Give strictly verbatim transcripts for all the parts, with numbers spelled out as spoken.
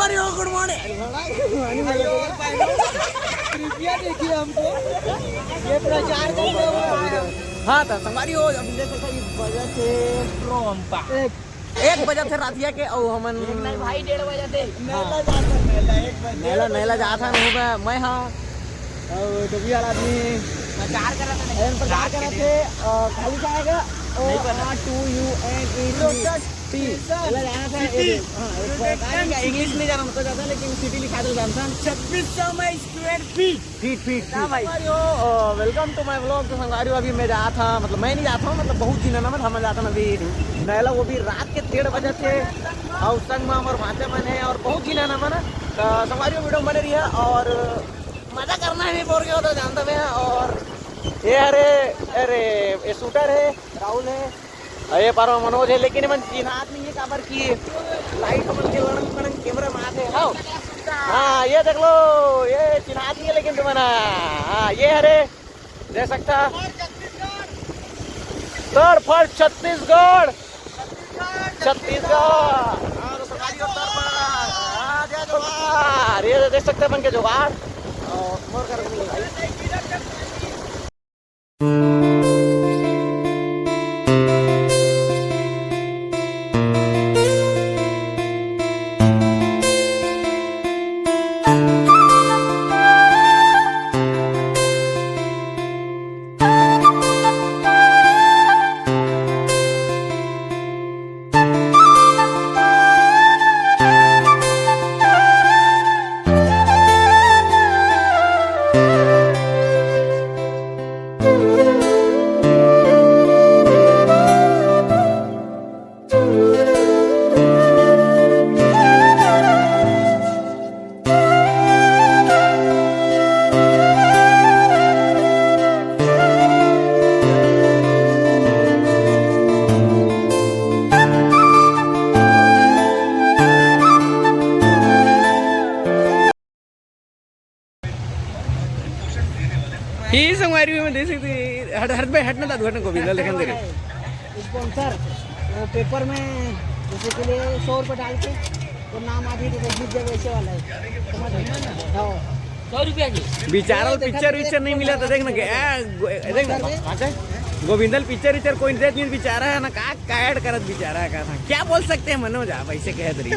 अरे ओ गुड मॉर्निंग। कृपया देखिए हमको, ये प्रचार करने हुए आए हम। हाँ, तो संगवारी हो, अभी देख सकता, ये बजे थे एक, एक बजे थे रातिया के, और हमन एक नहीं भाई, डेढ़ बजे थे। नैला जात हन, नैला, एक बजे। नैला, नैला जात हन, मैं, मैं हाँ। और डोबी वाला आदमी प्रचार कर रहा था, नहीं। प्रचार कर रहे थे, अ, खाली जाएगा, ओ, नहीं पता। हाँ, two U N E T. नैला जाना था, ये, हाँ, एक बार इंग्लिश नहीं जाना, मतलब, ज्यादा, लेकिन सिटी लिखा दो, जानता। छब्बीस सौ में स्क्वायर फीट। फीट, फीट, हाँ फीट। भाई। संगवारी हो, अ, welcome to my vlog। तो संगवारी हो, अभी मैं जात हूँ, मतलब, मैं नहीं जात हूँ, मतलब, बहुत झिन मन, हम जात हन अभी नैला, वो भी रात के डेढ़ बजे थे, और संग में हमारे भांचा मन है और बहुत झिन मन। तो संगवारी हो, वीडियो में बने रहिए और मजा करना है, नहीं बोर के हो तो जानता मैं। और ये, अरे, अरे, ये शूटर है, राहुल है, अरे, पर मनोज है, लेकिन मन चिन्हात नहीं है, काबर की लाइट मन के लड़ंग पड़ंग कैमरा में आते, हाँ। हाँ, ये देख लो, ये चिन्हात नहीं है, लेकिन तुमन, हाँ, ये हरे, देख सकता, तड़फड़ छत्तीसगढ़, छत्तीसगढ़। हाँ, तो सरकारी और तड़फड़, हाँ, जय जोहार। ये देख सकते हैं अपन के जुगाड़। और मोर कर ये संगवारी में देख सकते हैं, हट, हट में हटना था, हटना गोविंदा लेकिन दे रहे। स्पॉन्सर, वो पेपर में जैसे के लिए सौ रुपये डाल के तो नाम आ जाए तो जीत जाए, वैसे वाला है, समझ रहे? हाँ। सौ रुपया की। बेचारा देखा पिक्चर तो विक्चर नहीं मिला तो देख ना, ए, गो-, ए, देख ना, गोविंदल पिक्चर विक्चर कोई देख नहीं, बेचारा है ना, का, का ऐड करत बेचारा का था, क्या बोल सकते हैं मनोज आप, ऐसे कह रही।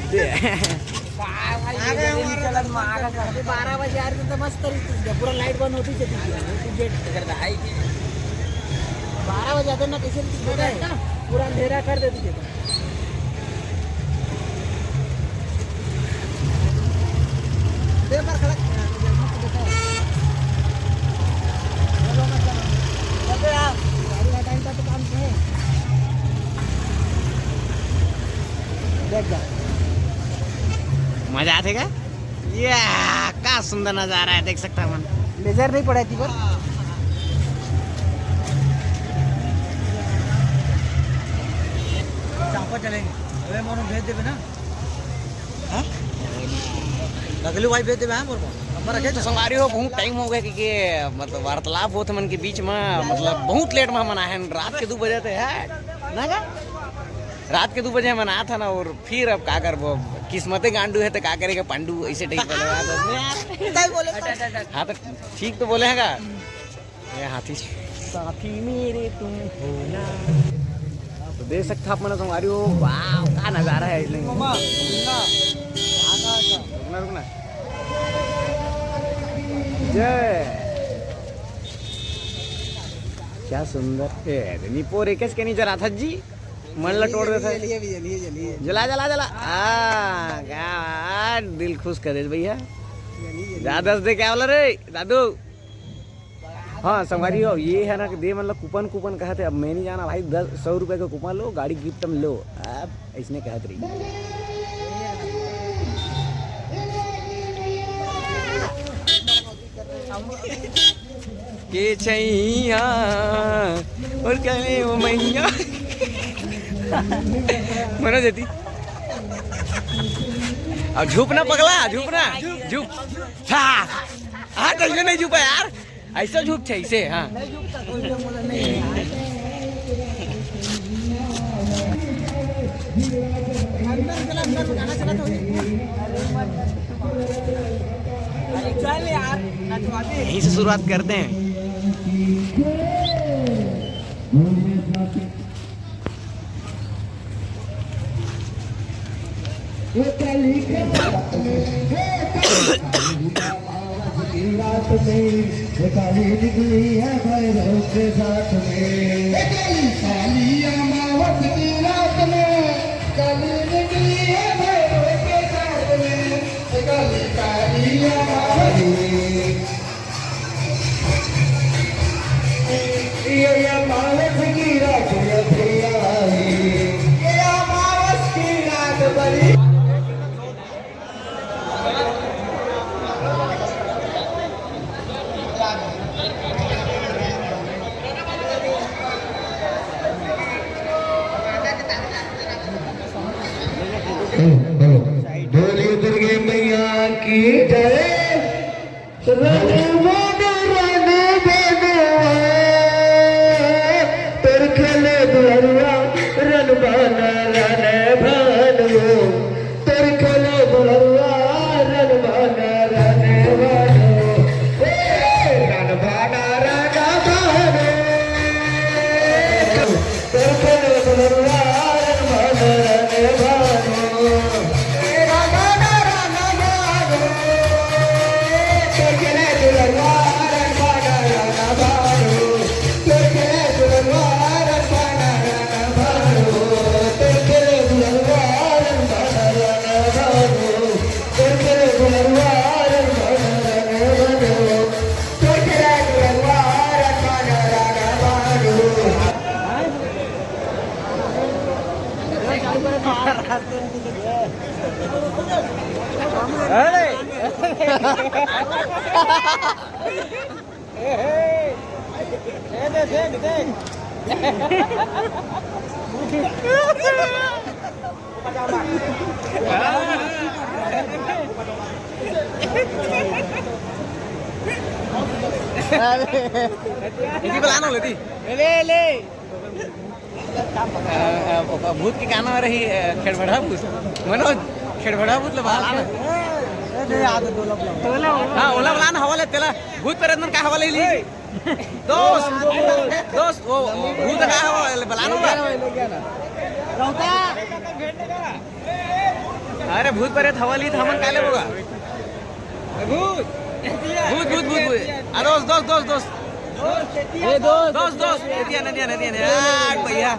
बारह बजे आ रहे थे तो मस्त तरीके से पूरा लाइट बंद होती चली गई। बारह बजे आते ना, कैसे पूरा अंधेरा कर देती थी। दे पर खड़ा। चलो, मत चलो। चलते यार। गाड़ी हटाई का तो काम है। देख जा। मजा आते का? या, का सुंदर नजारा है, देख सकता है मन। लेजर नहीं पड़ा थी पर। चापा चलेंगे। अरे मोनू भेज देबे ना। हाँ? नकली भाई भेज देबे, हाँ, मोर को। नंबर रखे तो संगवारी हो, बहुत टाइम हो गया कि, कि मतलब वार्तालाप होत मन के बीच में, मतलब बहुत लेट में हमन आए हैं, रात के दो बजे थे है ना का? रात के दो बजे हमन आए था ना, और फिर अब का करबो, किस्मते गांडू है तो का करेगा पांडू, ऐसे टाइप वाला बात है यार। तय बोले। हाँ तो ठीक तो बोले है का? ये हाथी। साथी मेरे तुम हो ना। तो देख सकता आप मन संगवारी हो, वाह, का नजारा है इसमें। रुकना, रुकना। जय। क्या सुंदर। ए, निपोर एकेच के नहीं जरा था जी। मन ला तोड़ देता है। जलिए भी, जलिए, जलिए। जला, जला, जला। आ, क्या बात, दिल खुश कर दे भैया। जलिए, जलिए। दादा से क्या बोला रे, दादू? हाँ, संगवारी हो, ये है ना कि दे मतलब कूपन, कूपन कहते, अब मैं नहीं जाना भाई, दस, सौ रुपये का कूपन लो, गाड़ी गिफ्ट में लो, अब इसने कहत रही। के छैया और कले वो मैया। मनोज जी, अब झुकना पगला, झुकना, झुक। हाँ, हाँ, तो ये नहीं झुका यार। ऐसा झुक चाहिए इसे, हाँ। अंदर चला, अंदर में गाना चला था। यहीं से शुरुआत करते हैं। ये काली के रात में, ये काली की रात में, ये काली निकली है भैरव के साथ में। ये काली, काली अमावस की रात में, काली निकली है भैरव के साथ में। ये काली, काली अमावस। ये अमावस की रात, ये भैया, ये अमावस की रात बड़ी। Hello, hello. बोलिए दुर्गे मैया की जय। रन बन, रन बन, तोर खेले दुलरुआ, रन बन, रन बन, तोर खेले दुलरुआ, रन बन, रन बन, ए, रन बन, रन बन। अरे। ए, ए, ए, देख, देख, देख। इदी बलाना लेती। ले, ले। अ, अ, भूत के का नाम रही, अ, खेड़भड़ा भूत। मनोज, खेड़भड़ा भूत ले बलाना। हाँ, ओला बलाना, हवा ले तेला। भूत प्रेत मन का हवा ले ली। दोस्त, दोस्त, वो, वो भूत का हवा ले बलाना होगा। अरे भूत प्रेत हवा ली त हमन का लेबो गा? भूत। भूत, भूत, भूत, भूत। आ, दोस्त, दोस्त, दोस्त, दोस्त। ए, दोस्त। दोस्त, दोस्त। ए, दिया ना, दिया ना, दिया ना। आ, भैया।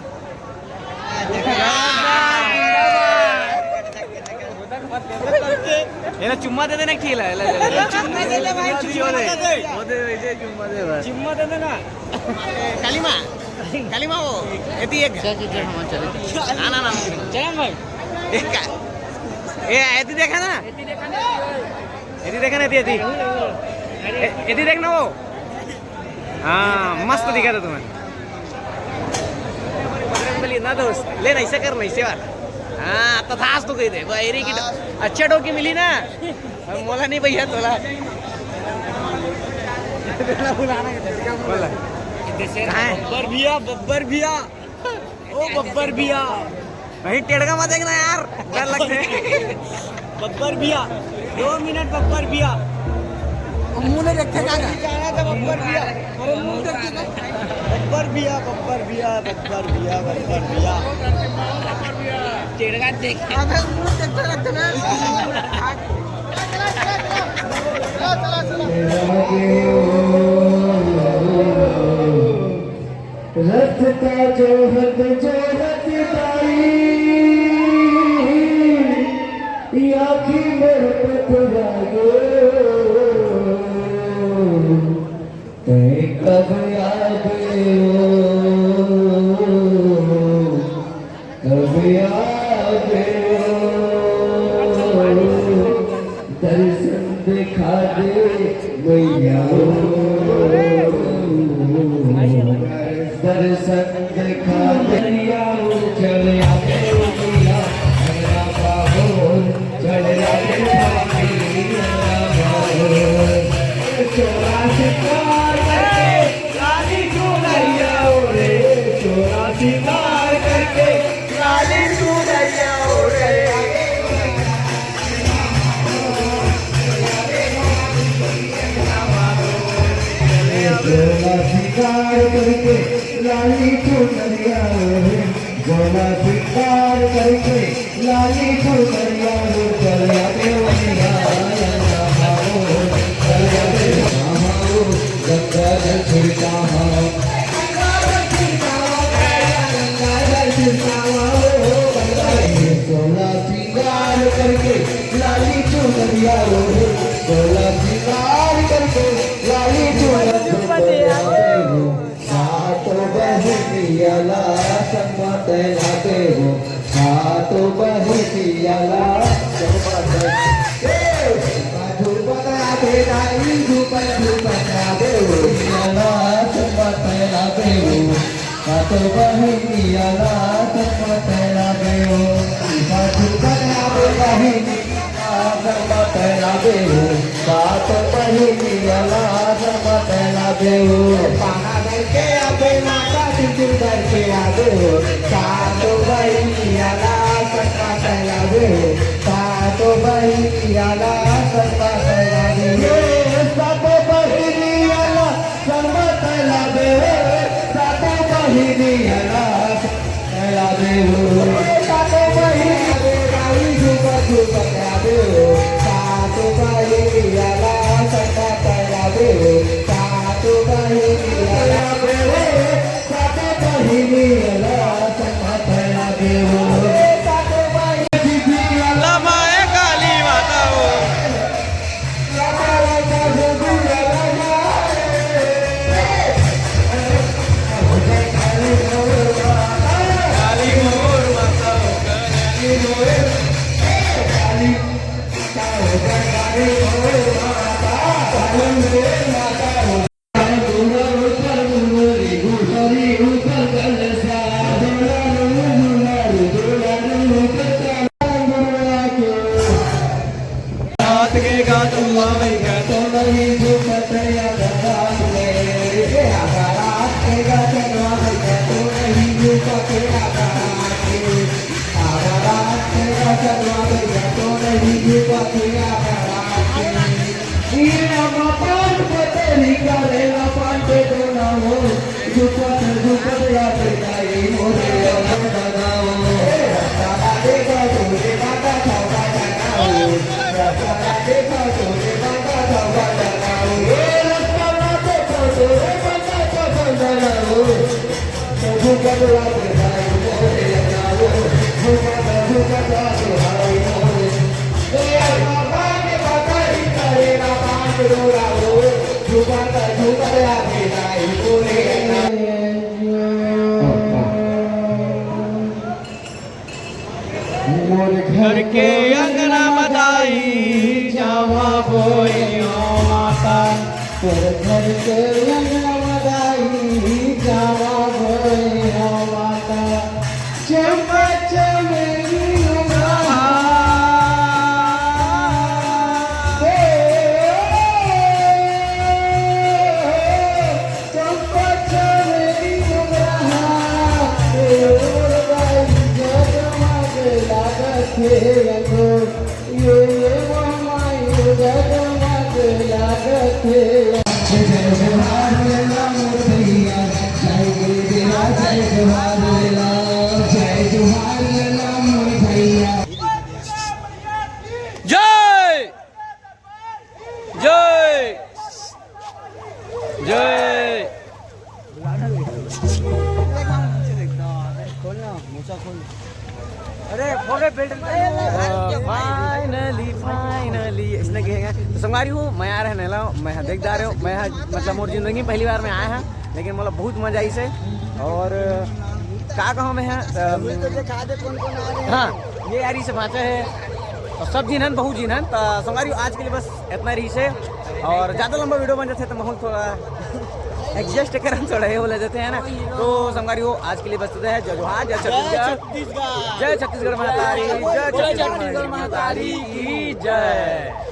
एला चुम्मा दे देना, खिला, एला, एला, एला। चुम्मा दे ले भाई, चुम्मा दे दे। वो दे, वो दे, चुम्मा दे भाई। चुम्मा दे देना। कालिमा, कालिमा वो, एती एक। चल, चल, चल, हम चले। ना, ना, ना। चल भाई। एक का। ए, एती देखा ना? एती देखा ना, एती, एती। ए, एती देख ना वो। हाँ, मस्त दिखा था तुम्हें। बजरंग बली ना दोस्त, ले ना, ऐसा कर ना, ऐसे वाला। हाँ, तथास्तु कह दे, भाई, रे की अच्छा डोकी मिली ना। अब मोला नहीं भैया, तोला। बोला। कहाँ है? बब्बर भैया, बब्बर भैया। ओ बब्बर भैया। भाई, टेढ़का मत देखना यार, डर लगते हैं। बब्बर भैया, दो मिनट बब्बर भैया। वो मुंह नहीं देखते क्या? जाना था बब्बर भैया। अरे मुंह देखते क्या? बब्बर भैया, बब्बर भैया, बब्बर भैया, बब्बर भैया। टेढ़का देख। अबे मुंह देखते रखते हैं। रस्ता जोहत जोहत दाई, आँखी मोर पथरा गयो, तैं कब आबे ओ, कब आबे ओ। दर्शन दिखा दे मैया ओ, दर्शन दिखा दे मैया ओ, चल आबे ओ मैया, मेरा बाबू, चल आबे ओ मैया, मेरा बाबू। चोरा सितार करके लाली चुनरिया ओढ़े, चोरा सितार करके लाली चुनरिया ओढ़े। लाली चुनरिया ओढ़े, सोला सिंगार करके, लाली चुनरिया ओढ़े, चल आबे ओ मैया, अंगना हो, चल आबे ओ, गंगा जल छिड़कावा, गंगा जल छिड़कावा, गंगा जल छिड़कावा, ओ, गंगा जल, सोला सिंगार करके, लाली चुनरिया ओढ़े, सोला सिंगार करके, लाली चुनरिया ओढ़े। सातो बहिनिया ला संग म तैं लाबे ओ, सातो बहिनिया ला संग म तैं, ए, झूपत आबे दाई, झूपत, झूपत आबे ओ। बहिनिया ला संग म तैं लाबे ओ, सातो बहिनिया ला संग म तैं लाबे ओ, झूपत आबे बहिनी। संग म तैं लाबे ओ, सातो बहिनिया ला संग म तैं लाबे ओ। पाना धर के आबे माता, सिंदूर धर के आबे ओ, सातो बहिनिया ला संग म तैं लाबे ओ, सातो बहिनिया ला संग म तैं लाबे ओ, सातो बहिनिया ला संग म तैं लाबे ओ, सातो बहिनिया ला संग म तैं लाबे ओ। सातो बहिनिया रे राई झूपत झूपत आबे ओ, सातो बहिनिया ला संग म तैं लाबे ओ, सातो बहिनिया ला संग म तैं लाबे ओ, सातो बहिनिया ला संग म तैं लाबे ओ। सातो बहिनिया ला माय काली माता ओ। हाथ के गात हुआ मैं कहता नहीं जो पतया बता दे। आधा रात के गात हुआ मैं कहता नहीं जो पतया बता दे। आधा रात के गात हुआ मैं कहता नहीं जो पतया बता दे। ये हम पान पतरी करे ना पान पे तो ना हो। झुकत झुकत आबे दाई मोरे अमर दादा ओ। ए, रस्ता ला देखा तोरे माता छापा जाना ओ। रस्ता ला देखा तोरे माता छापा जाना ओ। ए, रस्ता ला देखा तोरे माता छापा जाना ओ। तो झुकत आबे दाई मोरे दादा ओ। झुकत झुकत आबे दाई मोरे। ए, बाबा के पता ही करेगा पांच डोरा ओ। घर के अंगना म दाई जावा बोए ओ माता। तोर घर के अंगना म दाई जावा बोए ओ माता। चम्मा चमेली उमरा। हे, चम्मा चमेली उमरा। हे, मोर बाई जगमग लागत हे अंजोर। ये, ये मामा, ये जगमग लागत हे। जय जोहार लेला मोर भैया, जय गुरुदेवा, जय जोहार लेला, जय जोहार लेला मोर भैया। जय जय जय। खोलना, मोचा खोल। अरे, खोले बेल्ट। फाइनली, फाइनली, इसने कहेगा। तो संगवारी हो, मैं आ रहे नेला, मैं हा देख जा रहे हो, मैं हा, मतलब, मोर जिंदगी में पहली बार मैं आया हा, लेकिन मोला बहुत मजा आई से। और का कहूँ मैं हा, अम, तो दिखा दे कौन कौन आ रहे हैं। हाँ, ये यारी से बाँचा है। तो सब झिन हन, बहुत झिन हन। तो संगवारी हो, आज के लिए बस इतना रहिस हे। और ज्यादा लंबा वीडियो बन जाथे तो माहौल थोड़ा एडजस्ट करन थोड़ा ये बोला जाथे, है ना। तो संगवारी हो, आज के लिए बस इतना है। जय जोहार, जय छत्तीसगढ़। जय छत्तीसगढ़। जय छत्तीसगढ़ महतारी, जय छत्तीसगढ़ महतारी की जय।